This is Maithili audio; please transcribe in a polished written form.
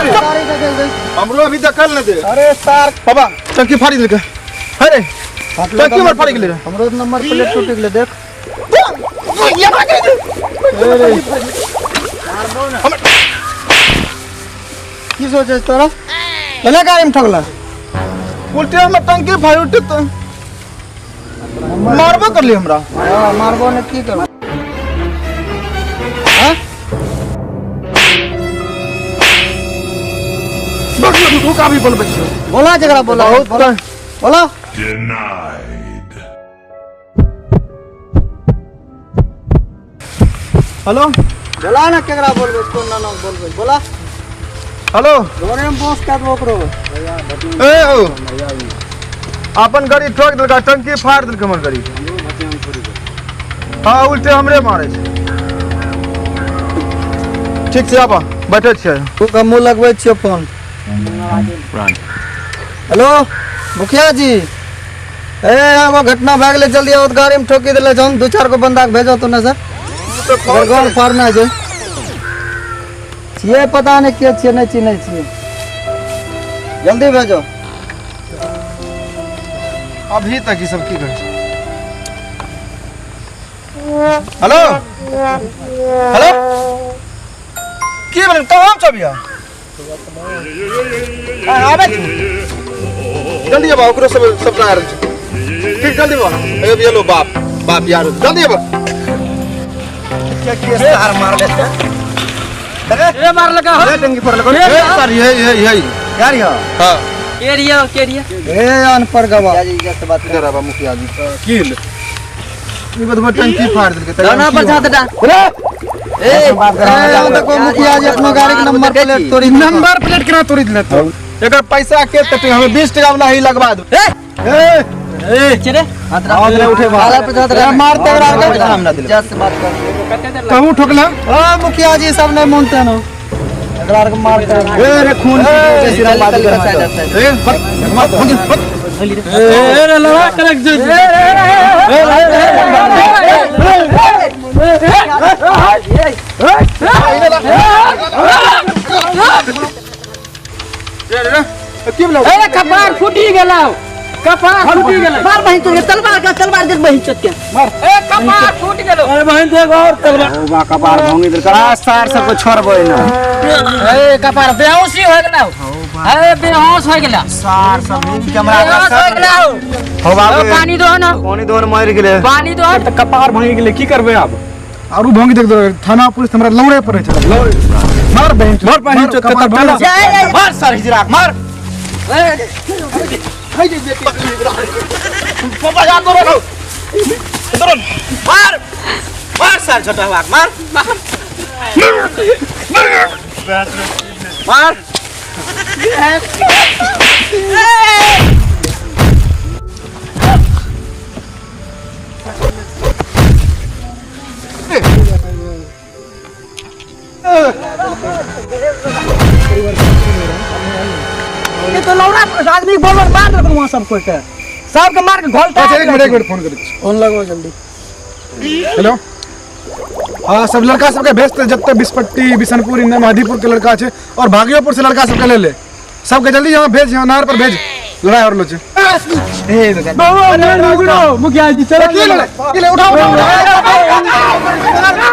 हमरो अभी देखल न दे। अरे सार बाबा टंकी फाड़ी देलकै। अरे टंकी हमर फाड़ी गेलै रे। हमरो नंबर प्लेट टूटि गेलै देख। की सोचे तोरा पहले गाड़ी में ठोकला उल्टे हमर टंकी फाड़ी उठे तो मारबो करली हमरा। हाँ मारबो ने की करबो। हाँ? रुक अभी बोलबै छियौ। बोला जकरा बोला बहुत बोला बोला। Denied. Hello बोला ना केकरा बोलबै कोन नाना के बोलबै बोला। हेलो घरे में बॉस काट ओकरो। ए ओ अपन गाड़ी ठोक देलका टंकी फाड़ देलकै हमर गाड़ी। हाँ उल्टे हमरे मारे छै। ठीक छै आबऽ बैठे छियै। तू हमहूँ लगबै छियौ फोन। हेलो मुखिया जी ए एगो घटना भए गेलै जल्दी आओ गाड़ी में ठोकी देले छन दू चार गो बंदा के भेजो तो ना सर। गाँव फाड़ना छै छियै पता नहीं के छियै नहीं चिन्है छियै जल्दी भेजो। अभी तक ई सब की करै छै। हेलो हेलो की भेलै कहाँ छौ अभी? आबै छी जल्दी आबऽ ओकरो सब सब आ रहल छै। ठीक जल्दी आबऽ। ए अभी एलो बाप बाप यार जल्दी आबऽ। के के सार मार लेते ए मार लगा हो। ए टंकी पर लगो। ए सर ये ये ये यार यो हां के रियो के रियो ए अनपढ़ गवा जी से बात इधर आबऽ मुखिया जी की भेलै? ई बदमा टंकी फाड़ देलकै। दाना पर छात डा। ए बात कर देखो मुखिया जी अपनो गाड़ी के नंबर प्लेट तोड़ी नंबर प्लेट केना तोड़ी देले तो? एकर पैसा के तते हमें 20 टका वाला ही लगवा दो। ए ए ए चले हाथ रे उठे बाहर पर छात ए मार तगड़ा के इज्जत से बात कर। कहूं ठोकला? ओ मुखिया जी सब नहीं मानते न एकरा के मार कर। ए रे खून चल चल ए मत मत ए रे लड़ा करक जो। रे रे की भेलौ? ए कपार फूटी गेलौ कपार फूटी गेलौ। मार बहिन चोद के तलवार के तलवार दे बहिन चोद के। ए कपार फूट गेलौ। अरे बहिन देख और तलवार ओ कपार भोंगी देलका सार सबके छोड़बै ना। ए कपार बेहोशी हो गेलौ। ए बेहोश हो गेलौ सार सब कैमरा बेहोश हो गेलौ। हो बाबू पानी दो ना पानी दो मर गेलै। पानी दो। त कपार भांगी गेलै की करबै आब? आरू भोंगी देख दो थाना पुलिस हमरा लौड़े पड़े छै। मार बहिन मार बहिन चोद के तब चला। मार सार हिजरा मार। पापा यार दौड़ो दौड़ो मार मार सार छोटा हुआ मार मार। ये तो लौड़ा आदमी बोल बोल मार देलक वहां सब कोई के सबके मार के घोलता। अच्छा एक मिनट फोन करै छी। फोन लगो जल्दी। हेलो हाँ सब लड़का सबके भेजते जब तक बिस्पट्टी बिशनपुर इन्ने महदीपुर के लड़का छै और भाग्योपुर से लड़का सबके ले ले सबके जल्दी यहाँ भेज यहाँ नहर पर भेज लड़ाई और लो छै। बाबा मुखिया जी चला की लड़ाई? की लड़ाई? उठाओ, उठाओ, उठाओ।